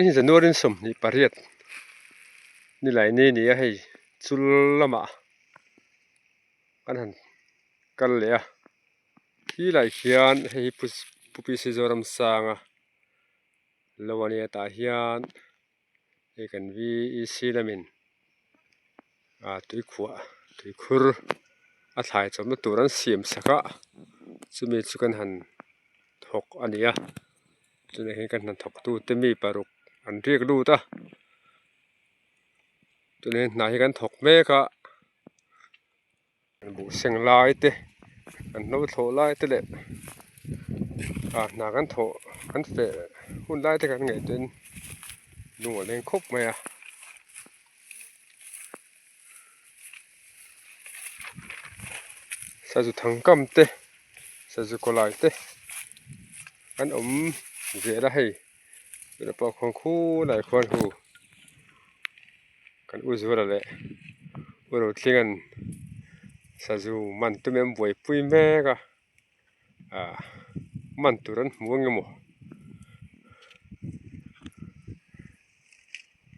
Hei January 28 nilai ni ni a hei chul lamah kan han kal leh a khi lai khian hei hi Pu P C Zoramsanga lo a nia tah hian hei kan V E C lamin ah tuikhuah tuikhur a thlai chawmna tur an siam sak a chumi chu kan han thawk a ni a tunah hian kan hnathawk tute mi paruk an riak lut a tunah hian hna hi kan thawk mek a buh seng lai te an hlo thlawh lai te leh ah hna kan thawh kan feh hun lai te kan ngaihtuah in lung a leng khawp mai a. Sazu thangkam te sazu kawlai te an awm zel a hei tunah pawh khuan khulai khuan hu kan u zuala leh u rotlinga'n sazu man tum em buaipui mek a ah man tur an hmu ang emaw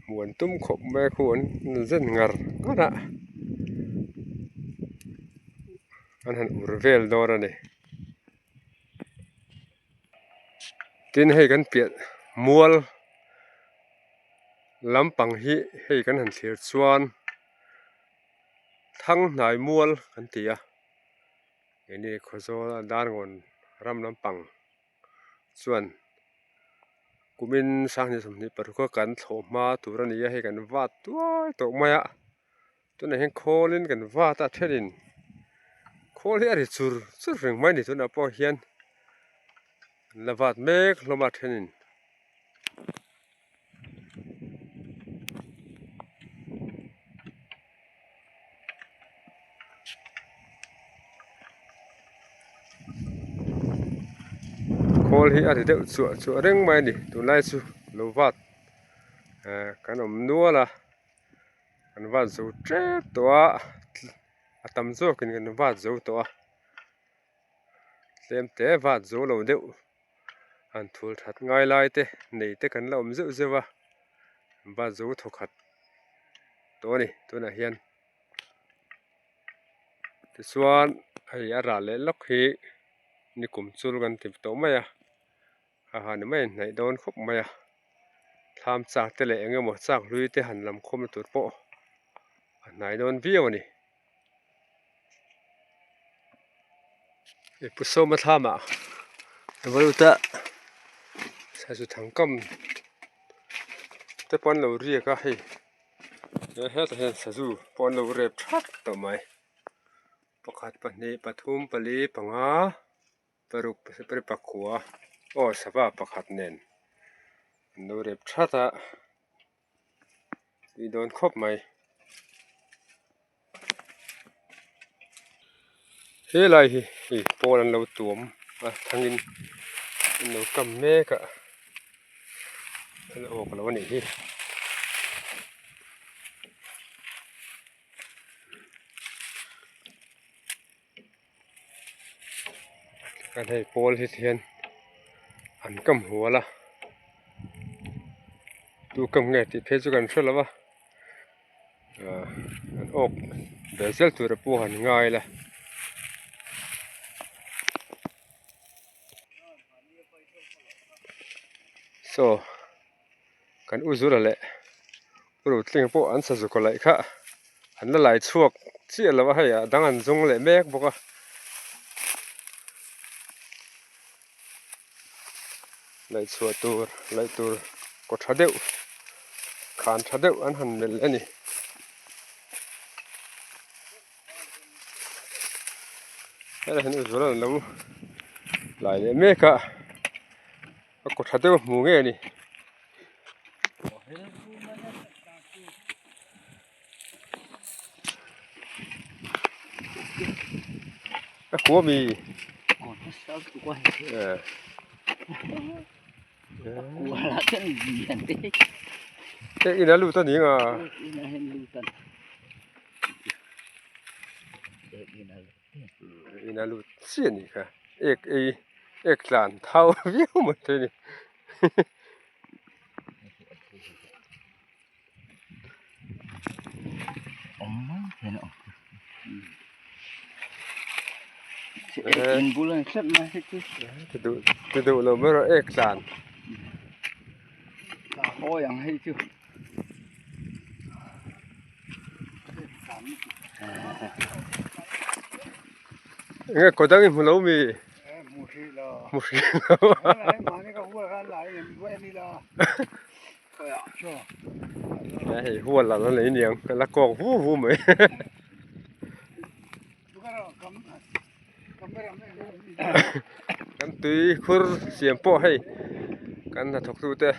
hmuh an tum khawp mai a khu an zen ngar ngar a an han ur vel dawn a ni tin hei kan piah mual lampang hi hei kan han thlir chuan thanghnai mual kan ti a keini khawzawl a darngawn ram lampang chuan kumin 2026 a kan thlawh hma tur a ni a hei kan vat tuai tawh mai a tunah hian khawlin kan vat a thenin khawl hi a ri chur chur reng mai a ni tunah pawh hian an la vat mek hlawm a thenin. Khawl hi a ri deuh chuah chuah reng mai a ni tunlai chu lo vat eh kan awm nual a kan vat zo tep tawh a a tam zawkin kan vat zo tawh a tlem te vat zo lo deuh. Han thul that ngai lai te nei te kan la awm zeuh zeuh a va zo thawkhat tawh a ni tunah hian tichuan hei a rah leh lawk hi nikum chul kan ti tawh mai a ha ha ni mai a hnaih dawn khawp mai a thlam chak te leh eng emaw chak hlui te han lam khawm na tur pawh a hnai dawn viau a ni. Pu Sawma thlamah Valuta sazu thangkam te pawh an lo riak a hei hetah hian sazu pawh an lo rep thap tawh mai pakhat pahnih pathum pali panga paruk pariat pakua aw sava pakhat nen an lo rep that a. Tui dawn khawp mai. He lai hi hei pawl an lo tuam a thangin an lo kam mek a an awk lo a nih hi. Kan hei pawl hi tihian an kam hual a tu kam nge tih phei chu kan hre lo va ah an awk ve zel tur a pawh han ngai la. Saw kan u zura leh u rotlinga pawh an sazu kaw laih kha an la lai chhuak chiah lo a hei a dang an zawng leh mek bawk a laih chhuah tur laih tur kaw tha deuh khan tha deuh an han melh a ni. Helai hian u zura an lo lai leh mek a. A kaw tha deuh hmu ngei a ni. A kua mi. Te ina lut a ni ang a. Ina lut chiah a nih kha ek ei ek tlan thau viau mai thei a ni. Awm mai hian a awm. In bul a ni tlat mai hei chu. Ti duh ti duh lo mai rawh ek tlan. Hawi ang hei chu. Enge kaw dang i hmu lo mi? Hmu hrih lo. Hmu hrih lo. Hei hual la nei niang a la kawk vu vu mai. Kan tui khur siam pawh hei kan hnathawk tu te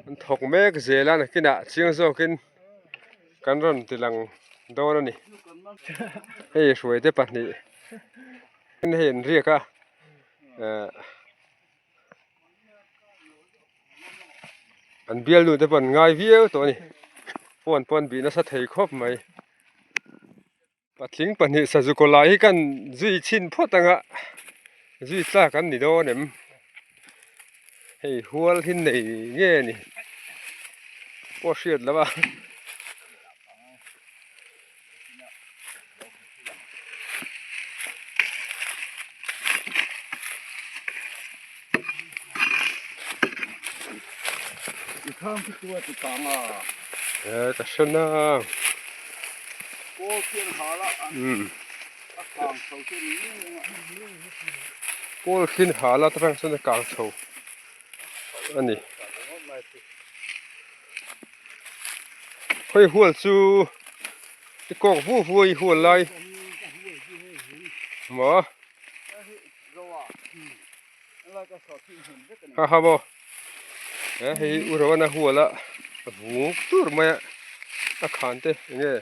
an thawk mek zel a nakinah chiang zawkin kan rawn ti lang dawn a ni. Hei hruai te pahnih hei an riak a eh. An bialnu te pawh an ngai viau tawh a ni phone pawh an bih nasa thei khawp mai patling pahnih sazu kaw lai hi kan zui chhin phawt ang a zui tlak an ni dawn em hei hual hi nei nge ni pawh hriat loh a. He ka hre na Pawl khin hal a atang chuan a kang chho a ni. Khawi hual chu i kawk vu vu a i hual lai maw ha ha maw he hei u ro a hual a a vung tur mai a a khan te eng nge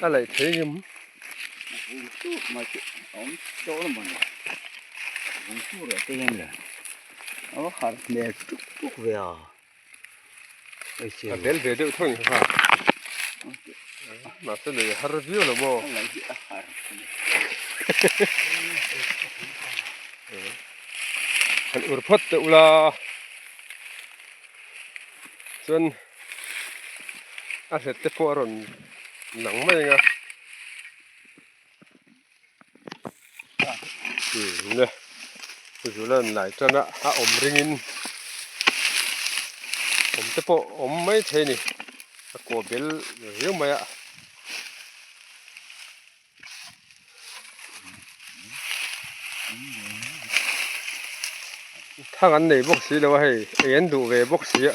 a laih thei ngem. A har hmel tuk tuk ve a a bel ve deuh thung kha mahse lei a har viau lo maw han ur phawt teh ula chuan a hlet te pawh a rawn lang mai ang a. Le zul a lai tan a a awm ringin awm te pawh awm mai thei a ni a kaw bel riau mai a. Thang an nei bawk si lo a hei ei an duh ve bawk si a.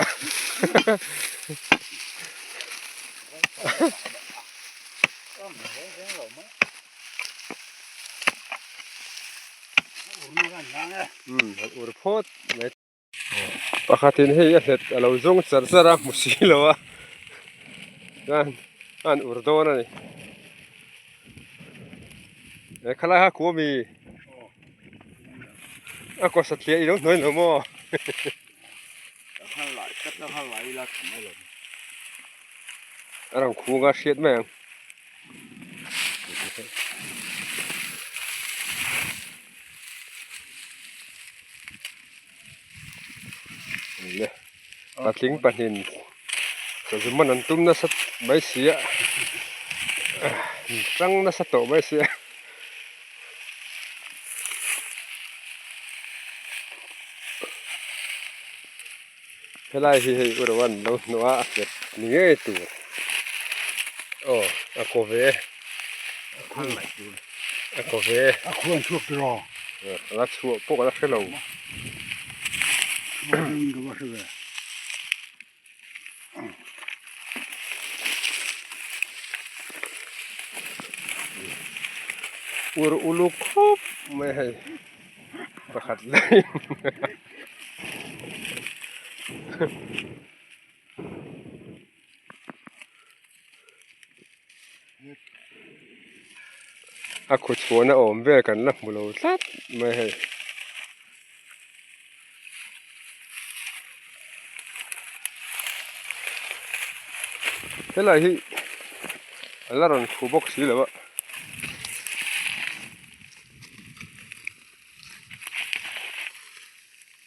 Umm han ur phawt mai pakhatin hei a hlet a lo zawng char char a hmu si lo a chuan a han ur dawn a ni he khalai kha kua mi a kaw satliah i lo hnuai lo maw. A rawn khung a hriat mai ang. Le patling pahnin sazu man an tum nasa mai si a tang nasa tawh mai si a. Helai hi hei uraw an lo hnawh a a nghet ni ngei tur aw a kaw ve a kaw ve a khuan chhuak tur aw a la chhuah pawh ka la hre lo Ur uluk khawp mai hei pakhat lai a khuchhuahna awm vel kan la hmu lo tlat mai hei. Helai hi a la rawn khu bawk si lo a.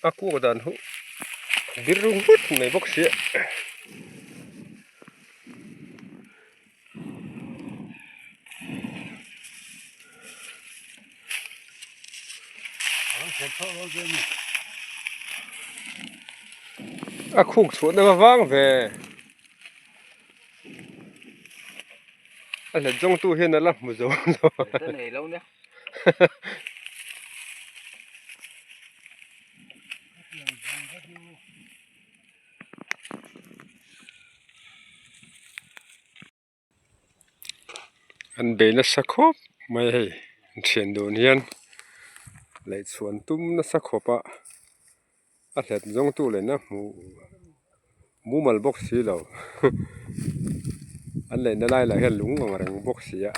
A kuak dan hu bir vut mai bawk si a. A khuk chhuahna va vang ve. A hlet zawng tu hian a la hmu zo lo. An bei nasa khawp mai hei an thian dun hian laihchhuan tum nasa khawp a a hlet zawng tu leh na hmuh mumal bawk si lo an laihna lai lah hian lung ang reng bawk si a.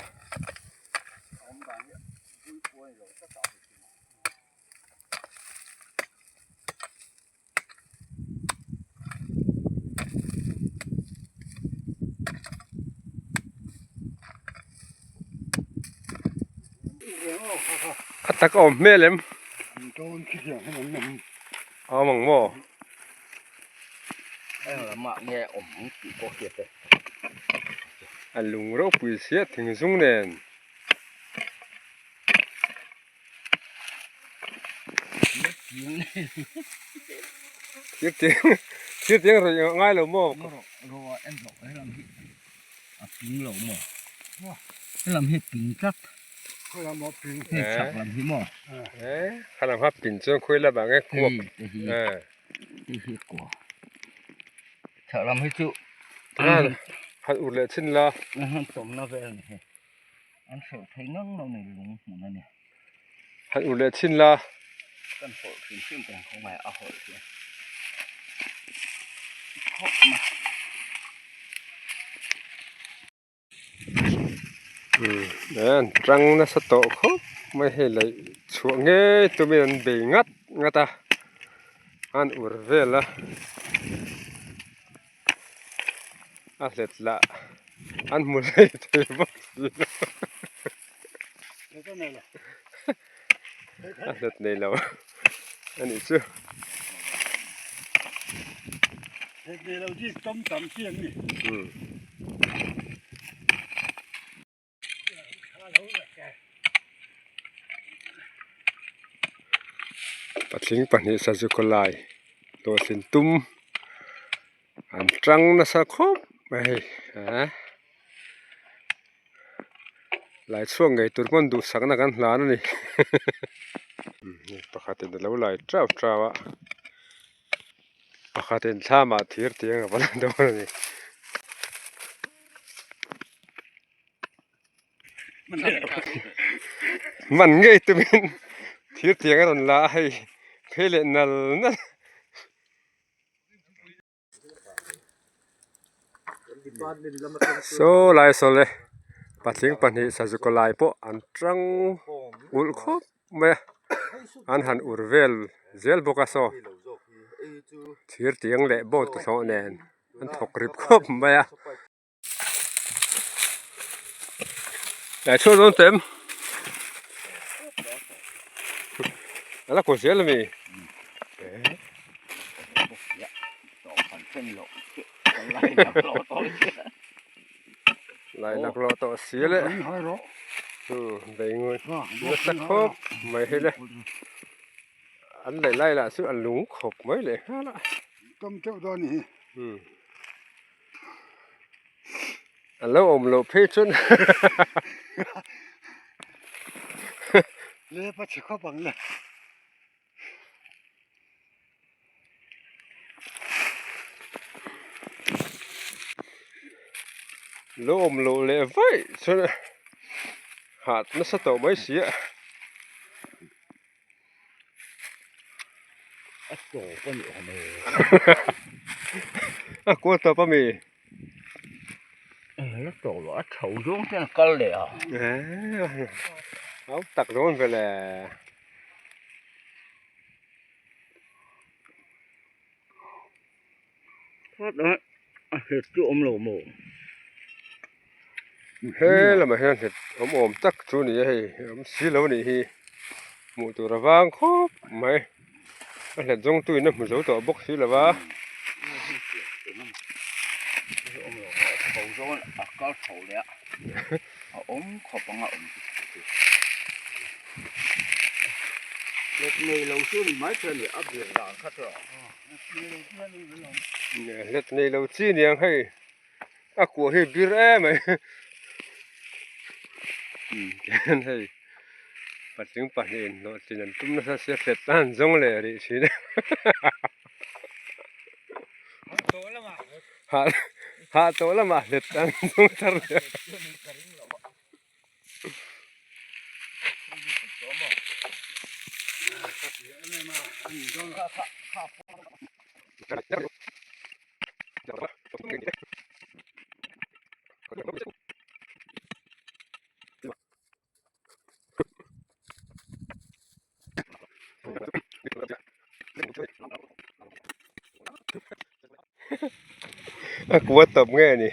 A tak a awm hmel em? A awm ang maw? A lung ropui sia thingzung nen. Thir tiang thir tiang rawih ngai lo maw? A ping lo maw? Helam hi ping tlat. Hei chhak lam hi maw? Kha lam kha pin chuan khawi lamah nge kuak. Hei te hi hei hi kua. Chhak lam hi chu han ur leh chin la. Han tawmna vel ni hei. An hreuh thei ngang lo nei lung hmun a ni. Han ur leh chhin la. Kan hawlh hrim hrim kan khaw ngai a hawlh hian. Khawp mai. An tang nasa tawh khawp mai hei laih chhuah ngei tumin an bei ngat ngat a an ur vel a. A hlet lah an hmu hlei thei bawk si lo a hlet nei lo a nih chu. Patling pahnih sazu lai hlawhtlin tum an tang nasa khawp mai hei eh lai chhuak ngei tur pawn duhsakna kan hlan a ni pakhatin alo lai teuh teuh a pakhatin thlamah thir tiang a va la dawn a ni. Man ngei tumin thir tiang a rawn la a hei phei leh nal nal. Saw lai saw le patling pahnih sazu kaw lai pawh an tang ulh khawp mai a an han ur vel zel bawk a saw thir tiang leh boat thlawh nen an thawk rip khawp mai a. Lai chhuak dawn tem a la kawr zel ami lai lak lawh tawh si le bei ngawih nasa khawp mai hi le an laih lai lah chu a lung khawp mai leh nghal a. A lo awm loh phei chuan Lep a chhe khawp ang le. Lo awm loh leh vaih chuan hat nasa tawh mai si a. A tawp a nih awm e. A kual tawp a mi. Eng la tawp lo a tho zawng hian a kal leh a. Au tak dawn ve le. A hlet chu awm lo maw? He lamah hian hlet awm awm tak chu a ni a hei awm si lo a nih hi hmuh tur a vang khawp mai a hlet zawng tu in a hmu zo tawh bawk si lo va. Hlet nei lo chu ni mai thei a ni, a bir dan kha chu. Hlet nei lo chi niang hei a kuah hi bir em mai tihian hei patling pahnih in hlawhtlin an tum nasa sia hlet a han zawng leh rih thin a hah hah tawh lamah hlet an zawng thar leh a. A kua tawp nge ni.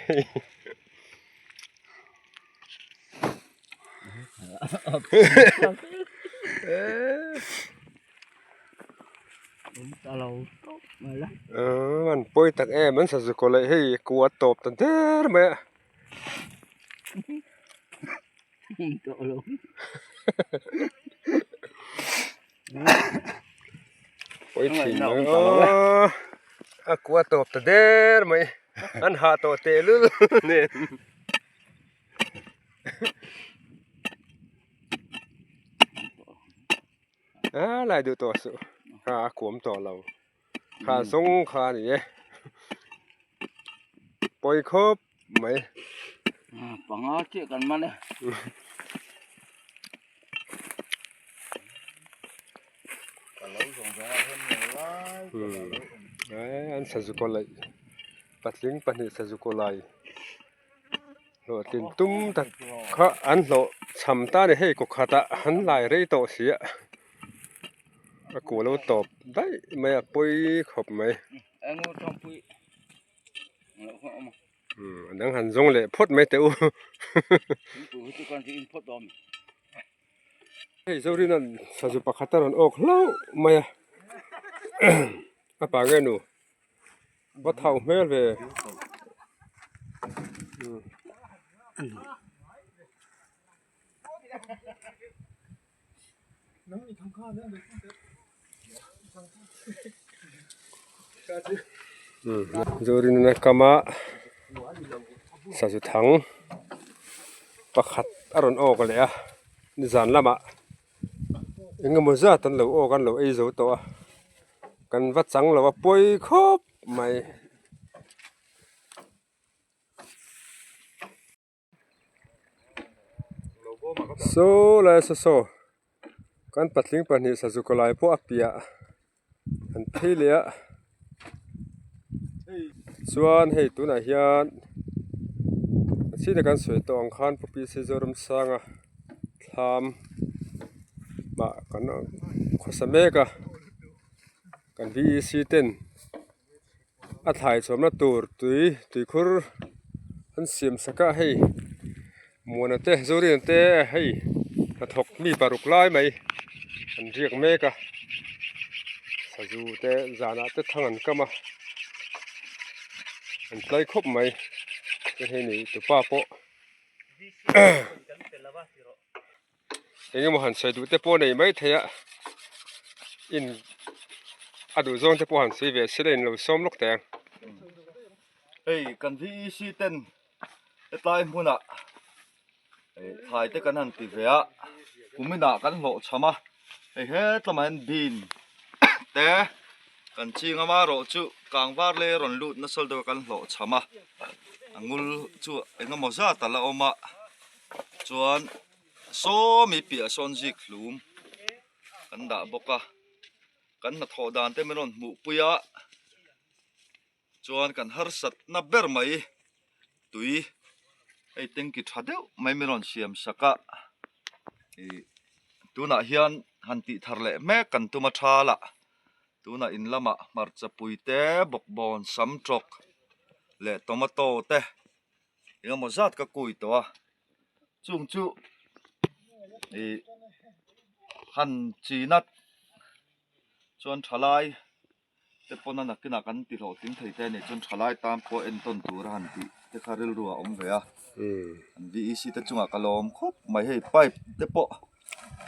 An pawi tak em an sazu kaw leh hei kua tawp ta der mai a. Pawi thin mai aw a kua tawp ta der mai an hah tawh tehlul nen. A lai duh tawh suh kha a kuam tawh lo kha zawng kha a ni e pawi khawp mai. Panga chiah kan man e. An sazu kaw laih patling pahnih sazu kaw lai. Hlawhtlin tum tak kha an hlawh cham ta a ni hei kaw khatah an lai rei tawh si a a kuh lo tawp daih mai a pawi khawp mai umm a dang han zawng leh phawt mai teh u hei Zorina sazu pakhat a rawn awk hlauh mai a a pa nge nu. Va thau hmel ve. Zorinna kama sazu thang pakhat a rawn awk leh a nizan lamah eng emaw zat an lo awk a an lo ei zo tawh a. Kan va chang lo a pawi khawp mai. Saw lai saw saw kan patling pahnih sazu kaw lai pawh a piah an phei leh a chuan hei tunah hian a chhina kan sawi tawh ang khan Pu P C Zoramsanga thlam mah kan khawsa mek a kan V E C ten a thlai chhuahna tur tui tuikhur an siam sak a hei Muana te Zorian te hei hnathawk mi paruk lai mai an riak mek a sazu te zanah te thang an kam a an tlai khawp mai hei ni tupa pawh. Eng emaw han sawi duh te pawh nei mai thei a in a duh zawng te pawh han sawi ve se la in lo sawm lawk teh ang. Hei kan VEC ten hetlai hmunah thlai te kan han ti ve a kuminah kan hlawh cham a hei hetlamah hian bean te kan ching a marawh chu kangvar leh rawn lut nasa deuh a kan hlawh cham a a ngul chu eng emaw zat a la awm a chuan sawmi piah sawn zik hlum kan dah bawk a kan hnathawh dan te min rawn hmuh pui a chuan kan harsat na ber mai tui hei tanki tha deuh mai min rawn siam sak a ih tunah hian han tih thar leh mek kan tum a tha lah tunah in lamah hmarcha pui te bawkbawn sam tawk leh tomato te. Engemaw zat ka kui tawh a chung chu ih han chin a chuan thalai te pawn a nakinah kan ti hlawhtling thei te a nih chuan thalai tan pawh entawn tur a han tih te kha rilru a awm ve a an V E C te chungah ka lawm khawp mai hei pipe te pawh.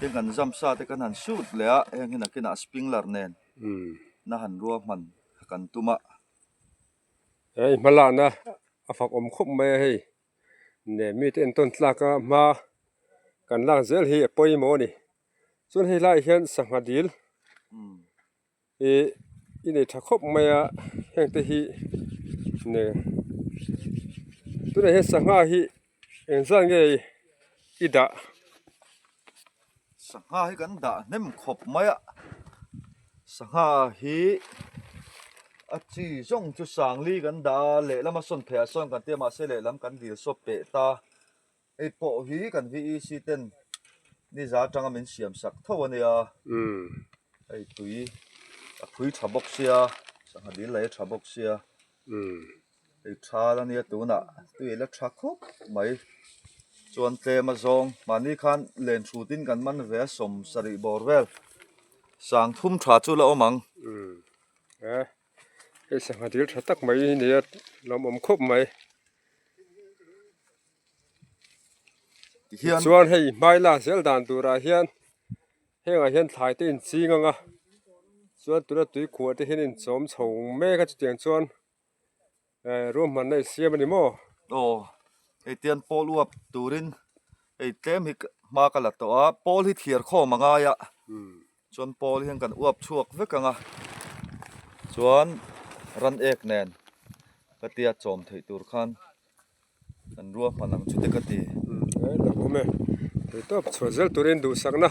Heng kan zam sa te kan han sut leh a, heng hi nakinah sprinkler nen na han ruahman kha kan tum a. Hei hmalakna a fak awm khawp mai a hei ne mite entawn tlak a hma kan lak zel hi a pawimawh a ni. Chuan hei laiah hian sangha dil ih i nei tha khawp mai a heng te hi ne tunah hian sangha hi engzat nge i dah. Sangha hi kan dah hnem khawp mai a sangha hi a chi zawng chu sangli kan dah a lehlam a sawn theih ah sawn kan tia mahse lehlam kan dil sawp peh ta. Hei pawh hi kan VEC ten niza atanga min siam sak tho a nia. Hei tui a phui tha bawk sia, sangha dil leh a tha bawk sia. Hei thal a nia tunah tui a la tha khawp mai. Chuan tlem a zawng mahni khan len hrutin kan man ve a sawm sarih bawr vel sang thum tha chu la awm ang. Hei sangha dil tha tak mai hi nia lawmawm khawp mai. Tichuan hei hmai lak zel dan turah hian hengah hian thlai te inching ang a chuan tuna tui khuah te hian inchawm chho mek a chutiang chuan eh ruahmanna i siam a ni maw? Aw hei tian pawl uap turin hei tlem hi hma ka la tawh a pawl hi thliar khawm a ngai a chuan pawl hian kan uap chhuak vek ang a chuan ran ek nen ka tia chawm theih tur khan. Kan ruahman ang chu te ka ti. Umm lo awm e. Thei tawp chhuah zel turin duhsakna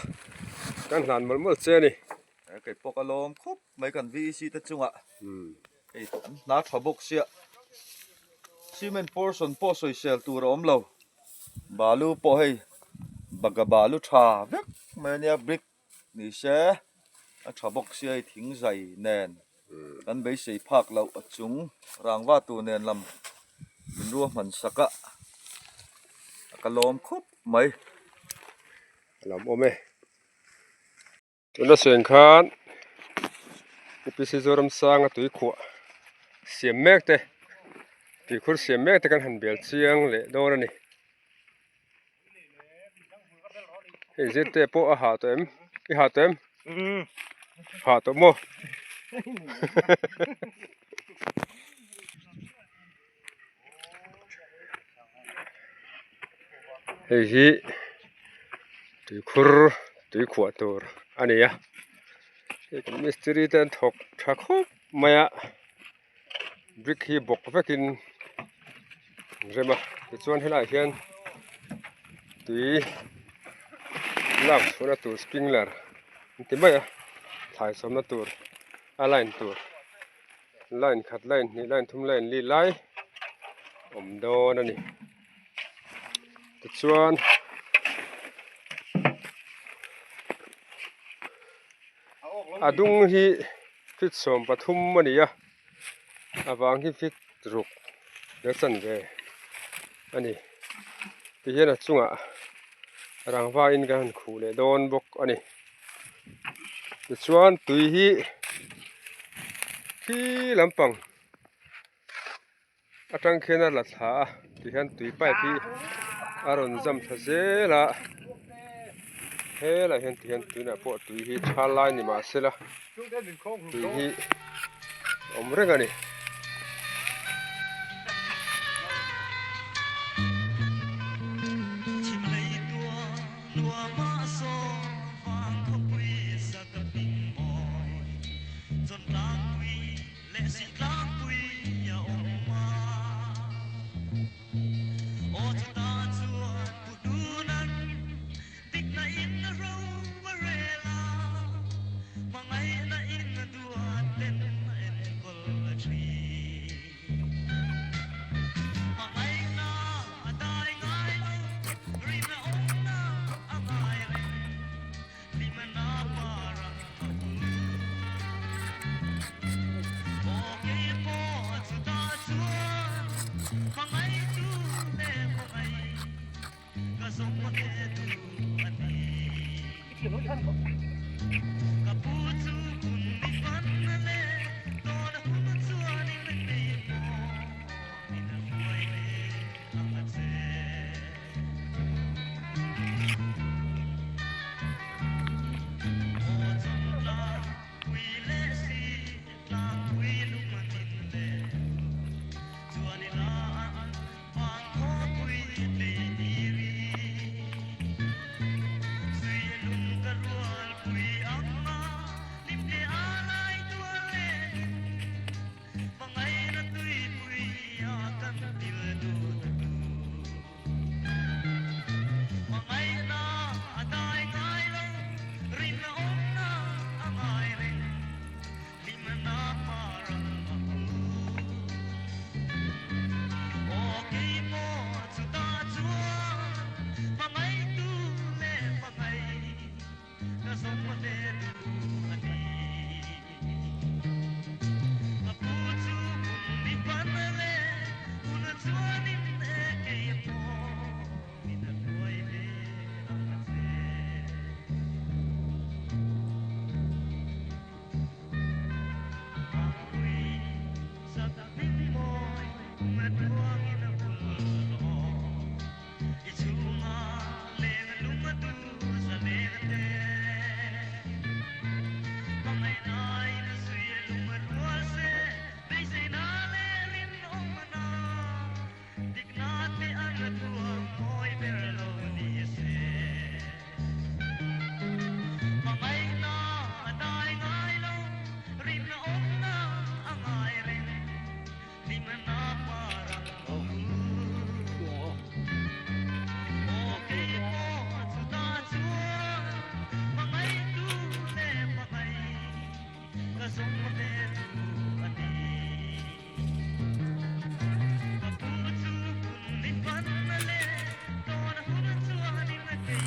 kan hlan mawlh mawlh che a ni. Kei pawh ka lawm khawp mai kan VEC te chungah hei an hna tha bawk sia cement portion pawh sawisel tur a awm lo balu pawh hei baga balu tha vek mai a nia brick ni se a tha bawk sia hei thing zai nen. Kan beisei phak loh a chung rangva tur nen lam min ruahman sak a, a ka lawm khawp mai. A lam awm e. Tuna sawiin khan UPC Zoramsanga tuikhuah siam mek te, tuikhur siam mek te kan han bel chiang leh dawn a ni. Hei zirte pawh a hah tawh em? I hah tawh em? Hah tawh maw? Hei hi tuikhur tui khuah tur a ni a hei kan mistiri te an thawk tha khawp mai a. Brick hi bawk vekin an rem a tichuan helaiah hian tui lak chhuahna tur sprinkler an ti mai a thlai sawmna tur a line tur line khat line hnih line thum line li lai awm dawn a ni tichuan. A dung hi feet 13 a ni a a vang hi feet ruk leh chanve a ni tihian a chungah rangva in kan han khuh leh dawn bawk a ni tichuan tui hi khi lampang atang khian a la thla a tihian tui pipe hi a rawn zam thla zel a helaiah hian tihian tunah pawh tui hi tha lai ni mahse la tui hi a awm reng a ni.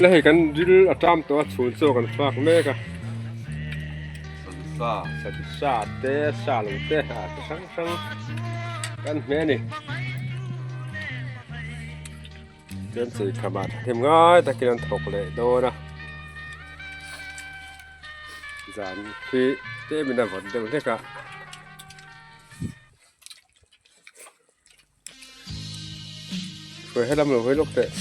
La hei kan ril a ṭam tawh a chhun chaw kan fak mek a. Sa sa te sa lo te a chi hrang hrang kan hmeh a ni. Chuan chei khamah thahnem ngai takin an thawk leh dawn a. Zan hi tlem in a vawt deuh hlek a. Hruai helam lo hawi lawk teh.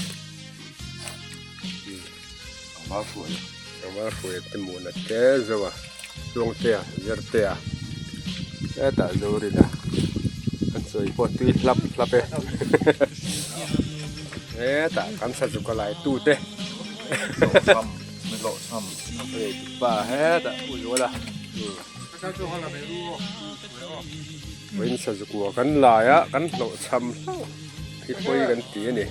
Tlangval hruai. Tlangval hruai te muan a te zo a. Tluangtea Zirtea hetah Zorina an sawi pawh tui hlap hlap e hetah kan sazuk a lai tu te pa hetah u zuala vawiin sazuk uah kan lai a kan hlawh chham hlauh hi pawi kan ti a ni.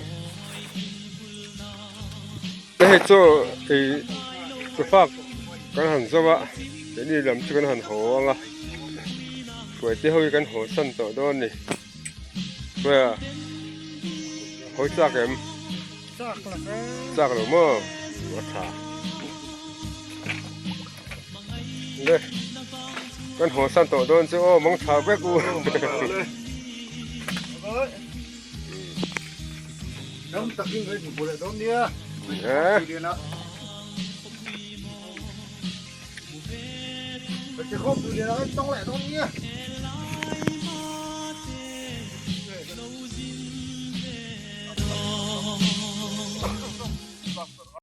Hei chu ih chufak kan han zawm a keini lam chu kan han haw ang a hruaite ho hi kan haw san tawh dawn a ni hruaia hawi chak em chak lo maw a tha le kan haw san tawh dawn chu aw mawng tha vek u. Ram takin kan inhmu leh dawn nia. Ka che khawm duh lian ah kan tawng leh dawn nia.